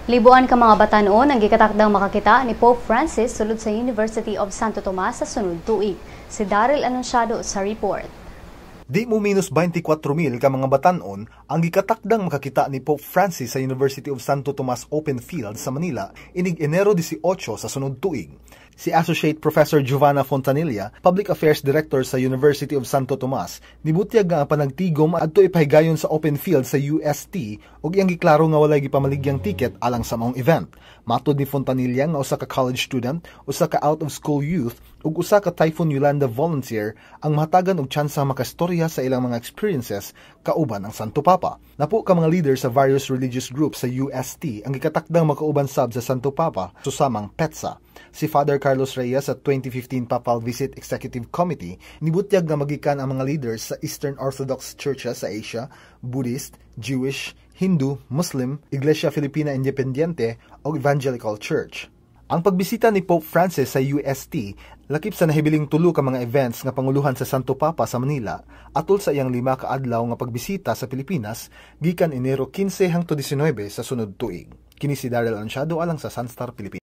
Libuan ka mga batan-on ang gikatakdang makakita ni Pope Francis sulod sa University of Santo Tomas sa sunod tuig. Si Daryl Anunciado sa report. Di mo minus 24,000 ka mga batan-on ang gikatakdang makakita ni Pope Francis sa University of Santo Tomas Open Field sa Manila inig Enero 18 sa sunod tuig. Si Associate Professor Giovanna Fontanilla, Public Affairs Director sa University of Santo Tomas, nibutyag nga ang panagtigom adto ipahigayon sa open field sa UST ug iyang giklaro nga walay gipamaligyang ticket alang sa maong event. Matod ni Fontanilla nga usa ka college student, usa ka out of school youth ug usa ka Typhoon Yolanda volunteer ang mahatagan og tsansa makastorya sa ilang mga experiences kauban ang Santo Papa. Napo ka mga leader sa various religious groups sa UST ang gikatakdang makauban sab sa Santo Papa susamang PETSA. Si Father Carlos Reyes sa 2015 Papal Visit Executive Committee nibutyag nga magikan ang mga leaders sa Eastern Orthodox Churches sa Asia, Buddhist, Jewish, Hindu, Muslim, Iglesia Filipina Independiente ug Evangelical Church. Ang pagbisita ni Pope Francis sa UST lakip sa nahibiling tulo ka mga events nga panguluhan sa Santo Papa sa Manila atol sa iyang 5 ka adlaw nga pagbisita sa Pilipinas gikan Enero 15 hangtod 19 sa sunod tuig. Kini si Daryl Anunciado alang sa Sunstar Pilipinas.